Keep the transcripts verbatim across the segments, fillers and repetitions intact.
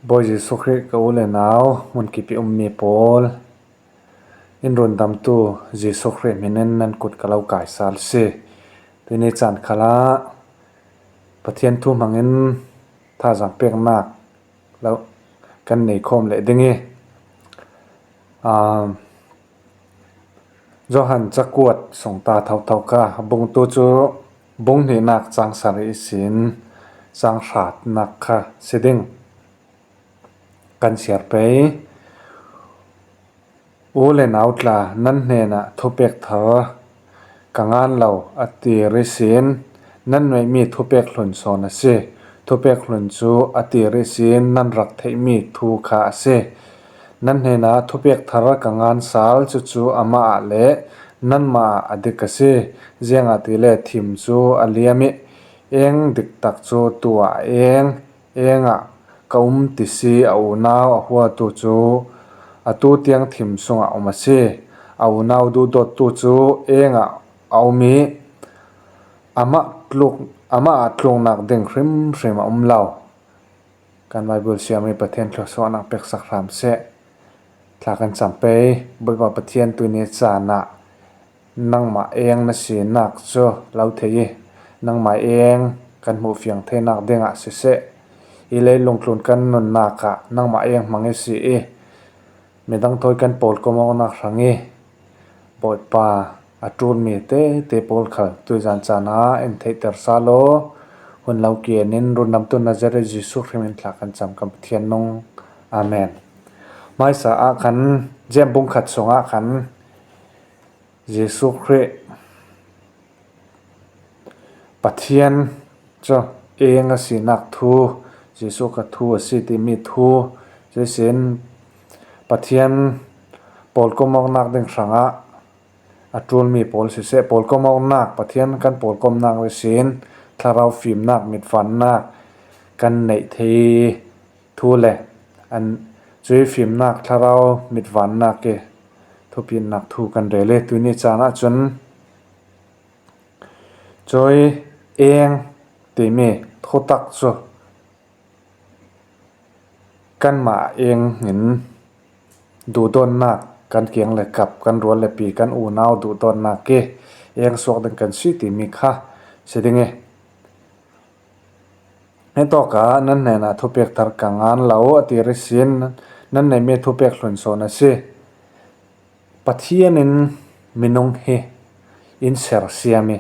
Bawi Jesuh Khrih ka u le nau, hmun kip i ummi pawl, in rundamtu Jesuh Khrih hminin nan kut ka lo kaisal si. Tuini caan khalah Pathian thu hmangin thazaang peknak lo kan nei khawm leh ding i, aa, Johan cakuat sungta thotho kha, bung tu cu bung hnihnak cang sarih ihsin cang hratnak kha si ding kan siar pei. U le nau tla, nan hnenah thupek thar ka ngan lo a tir ihsin nan nuaihmi thupek hlun sawn a si. Thupek hlun cu a tir ihsin nan rak theihmi thu kha a si. Nan hnenah thupek thar ka ngan sal, cucu amah ah le nanmah ah a dik a si. Ziangahtile thim cu a liam i, eng diktak cu tu ah eng, eng ah ka um ti si a unau a huatu cu atu tiang thim sungah um a si. A unau duhdawttu cu eng ah a um i, amah tluk, amah ah tluknak ding hrimhrim a um lo. Kan Baibal siami Pathian thluasuahnak peksak hram seh. Thla kan cam pei. Bawipa Pathian, tuini caan ah nangmah eng na sinak cu lo thei i, nangmah eng kan hmuh fiang theinak dingah siseh, hi leilung tlun kan nunnak ah nangmah eng hmang i si i, midang thawi kan pawlkom awknak hrang i, Bawipa, a ṭulmi tete pawl khal tuizan caan ah in theihter sal law, hun lo kian in rundamtu Nazareth Jesuh Khrih min thla kan cam kan Pathian nung. Amen. Hmaisa ah khan, Jeim bung khat sungah khan Jesuh Khrih Pathian cu eng a sinak thu, Jesuh kha thu a si timi thu, cuihsin Pathian pawlkom awknak ding hrangah a ṭulmi pawl siseh, pawlkom awknak, Pathian kan pawlkomnak ihsin thlarau fimnak, mitvannak kan neih thei thu le an, cuih fimnak, thlarau mitvannak i thupitnak thu kan rel i, tuini caan ah cun cuih eng timi thutak cu kanmah eng in duhdawtnak, kan kiang le kap, kan rual le pi, kan unau duhdawtnak i eng suak ding kan si timi kha si ding i, hitawkah nan hnenah thupek thar ka ngan lo a tir ihsin nan neihmi thupek hlun sawn a si. Pathian in minung hi in sersiam i,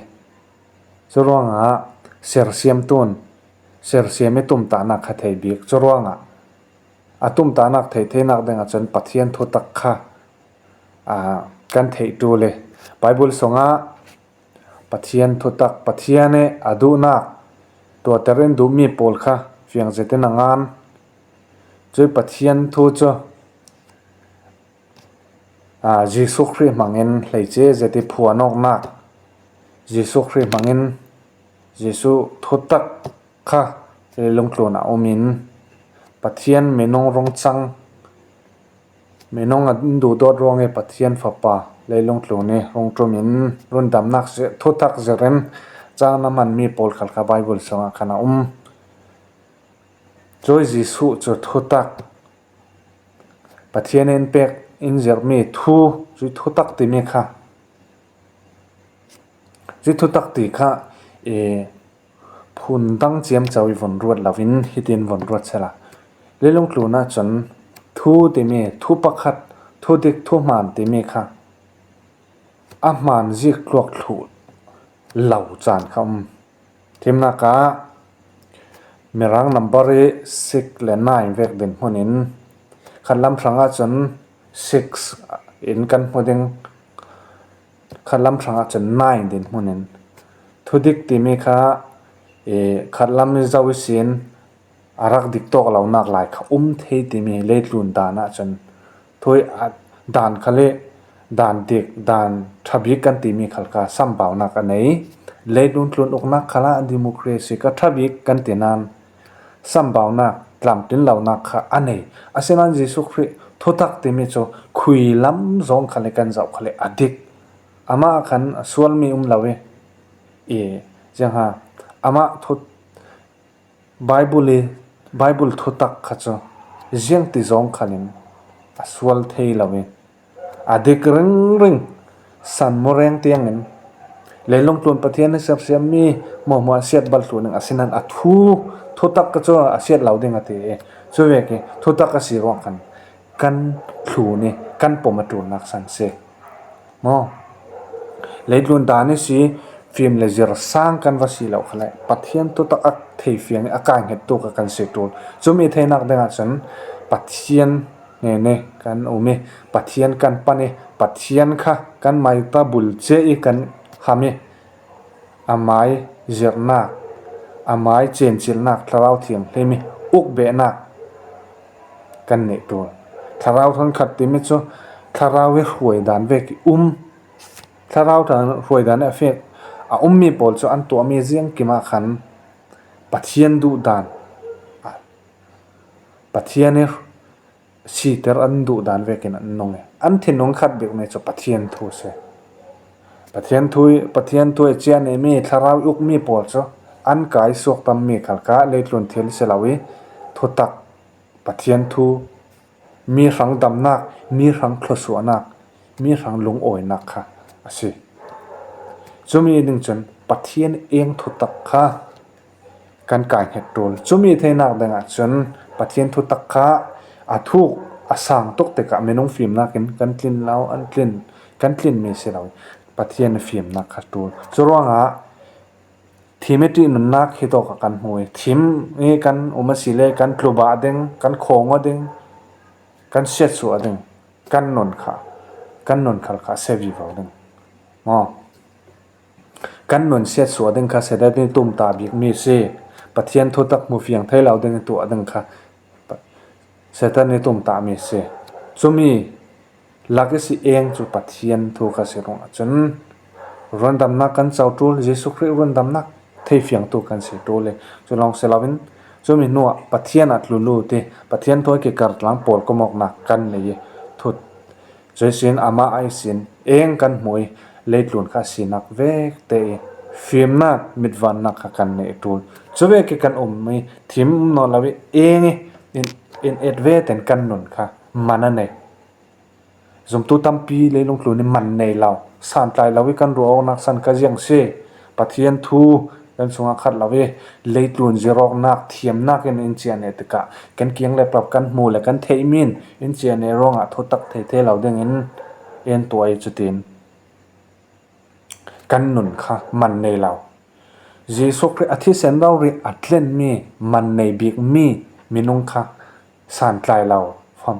curuangah sersiam tun sersiam i tumtahnak kha thei bik. Curuangah a tumtahnak theih theinak dingah cun Pathian thutak kha, aa, kan theih ṭul i, Baibal sungah Pathian thutak, Pathian i a duhnak, tuater in duhmi pawl kha fiang zetin a ngan. Cuih Pathian thu cu, aa, Jesuh Khrih hmangin hleice zet i phuan awknak, Jesuh Khrih hmangin Jesuh thutak kha leilung tlun ah um in, Pathian minung rung cang, minung a duhdawt ruang i Pathian Fapa leilung tlun i rung ṭum in rundamnak si-, thutak zir in caan a hmanmi pawl khal kha Baibal sungah khan a um. Cuih Jesuh cu thutak, Pathian in pek in zirhmi thu, cuih thutak timi kha, cuih thutak ti kha, ee, phun dang ciamco i vun ruat lo in hitin vun ruat sehla, leilung tlun ah cun thu timi, thu pakhat, thu dik, thu hmaan timi kha a hmaan zik tluak thluh lo caan kha um. Thimnak ah Mirang number i six le nine vek dinhmun in, khatlam hrangah cun six in kan hmu ding, khatlam hrangah cun nine dinhmun in, thudik timi kha, ee, khatlam i zoh ihsin a rak dik tawk lonak lai kha um thei timi leitlun dan ah cun, thui a dan khal i dan dik, dan ṭha bik kan timi khal kha sambaunak a nei. Leitlun tlun uknak khal ah democracy kha ṭha bik kan ti nain sambaunak, tlamtlin lonak kha a nei. Asinain Jesuh Khrih thutak timi cu khui lam zong khal i kan zoh khal i a dik. Amah khan a sualmi um lo i, i, ziangha, amah thu, Baibal i, Baibal thutak kha cu Ziangti zawng khalin a sual thei lo in, a dik ringring san mureng tiangin, leilung tlun Pathian a sersiam mi hmuahmuah a siat bal tlun ding a sinan a thu, thutak ka chu a siat lo ding a ti e. Chu vek hi thutak a si ruang khan kan thlun i kan pom a ṭulnak san si. Maw? Leitlun dan i si, fim le zir sang kan va si lo kha le, Pathian thutak a theifiang i a kainghet tuk a kan si ṭul. Cumi theinak dingah cun Pathian nge ne kan um i, Pathian kan pan i, Pathian kha kan maita bul cia i kan ham i, a mai zirhnak, a mai cencilhnak, Thlarau Thianghlim i ukbehnak kan neih ṭul. Thlarau thawn khat timi cu Thlarau i hruai dan vek i um. Thlarau thawn hruai dan i a fek a ummi pawl cu an tuahmi ziangkim ah khan Pathian duh dan, Pathian i siter an duh dan vekin an nung i, an thinlung khat bikmi cu Pathian thu si. Pathian thu, Pathian thu i cia neihmi, Thlarau i ukmi pawl cu an kai suak tammi khal kha leitlun thil si lo i, thutak, Pathian thu, mi hrang damnak, mi hrang thluasuahnak, mi hrang lungawinak kha a si. Cumi ding cun Pathian eng thutak kha kan kai hnget ṭul. Cumi theinak dingah cun Pathian thutak kha a thuk, a sang tuk tikah minung fimnak in kan tlin lo, an tlin, kan tlinmi si lo. Pathian fimnak kha ṭul. Curuangah thim i ṭihnunnak hi tawk ah kan hmu i, thim i kan um a si le kan tlubah ding, kan khawng aw ding, kan siatsuah ding, kan nun kha, kan nun khal kha a sia vivo ding. Maw? Kan nun siatsuah ding kha Satan i tumtah bikmi si. Pathian thutak hmu fiang thei lo ding i tuah ding kha Satan i tumtahmi si. Cumi lak i si eng cu Pathian thu kha si ruangah cun rundamnak kan co ṭul, Jesuh Khrih rundamnak theifiangtu kan si ṭul i, cu lawng si loin cumi hnuah Pathian a tlulu ti, Pathian thawi kikar tlang pawl kumawknak kan nei i thut. Cuihsin amah a ihsin eng kan hmu i, leitlun kha sinak vekte i fimnak, mitvannak kha kan neih ṭul. Cuvek i kan um i, thim um nawn lo i, eng i in, in et ve ten kan nun kha man a nei. Zumtu tampi leilung tlun i man nei lo, santlai lo i kan ruah awknak san kha ziang si. Pathian thu kan sungah khat lo i, leitlun zirawknak, thiamnak in in ciah neh tikah kan kiang le pap kan hmu le kan theihmi in in ciah neh ruangah thutak thei thei lo dingin en tuah i cutin kan nun kha man nei lo. Jesuh Khrih a thisen rori a tlenmi, man nei bikmi minung kha santlai lo, fam,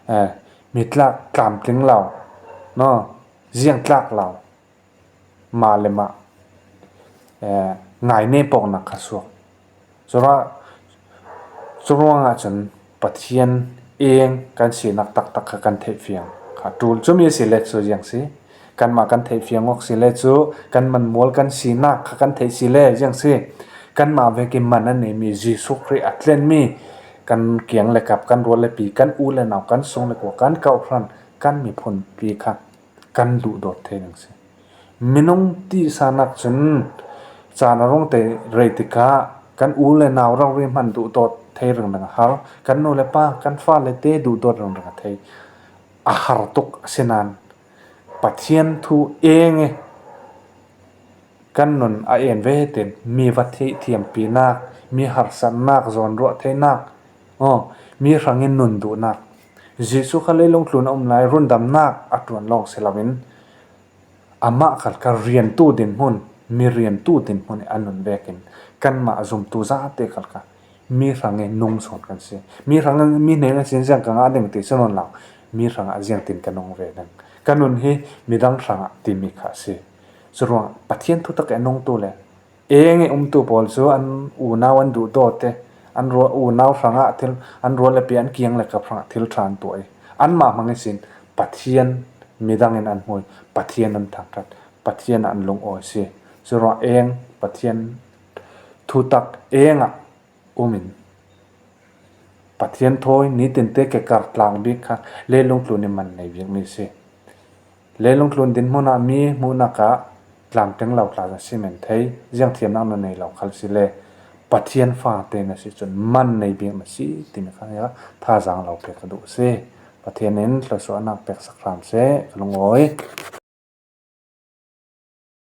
eh, mitlak tlamtling lo, no, ziangtlak lo, mah le mah, eh, ngaine pawknak kha suak. Curuah, curuangah cun Pathian eng kan sinak taktak kha kan theihfiang kha ṭul. Cumi a si le cu ziang si. Kanmah kan theihfiang awk si le cu kan manmual kan sinak kha kan theih si le ziang si. Kanmah vekin man a neimi Jesuh Khrih a tlenmi kan kiang le kap, kan rual le pi, kan u le nau, kan sung le kua, kan kawhhran, kan miphunpi kha kan duhdawt thei ding si. Minung tihsanak cun caan a rung te rei tikah kan u le nau rori hman duhdawt thei ringring a har, kan nu le pa, kan fale te duhdawt ringring a thei, a har tuk a si nain Pathian thu eng i kan nun a en ve tein mi va theih thiampinak, mi harsatnak, zawnruah theinak, aw, mi hrangin nun duhnak, Jesuh kha leilung tlun a um lai rundamnak a ṭuan lawng si loin amah khal kha riantu dinhmun, mi riantu dinhmun i a nun vekin kanmah a zumtu zate khal kha mi hrangin nung sawn kan si. Mi hrangin, mi hnenah sin ziang ka ngah ding ti si nawn lo, mi hrangah ziangtin ka nung ve ding. Ka nun hi midang hrangah timi kha a si. Curuangah Pathian thutak i a nungtu le eng i umtu pawl cu an unau an duhdawt i, an rual, unau hrangah thil, an rual le pi, an kiang le kap hrangah thil ṭha an tuah i, anmah hmang ihsin Pathian midang in an hmu i, Pathian an thangṭhat, Pathian an lungawi si. Curuangah eng Pathian thutak engah um in Pathian thawi nitinte kekar tlang bik kha leilung tlun i man nei bikmi si. Leilung tlun dinhmun ah mi hmuhnak ah tlamtling lo tla si men thei, ziangthiamnak nun nei lo khal si le Pathian fate na si cun man nei bik na si timi kha thazaang lo pek ka duh a si. Pathian in thluasuahnak peksak hram seh, ka lungawi.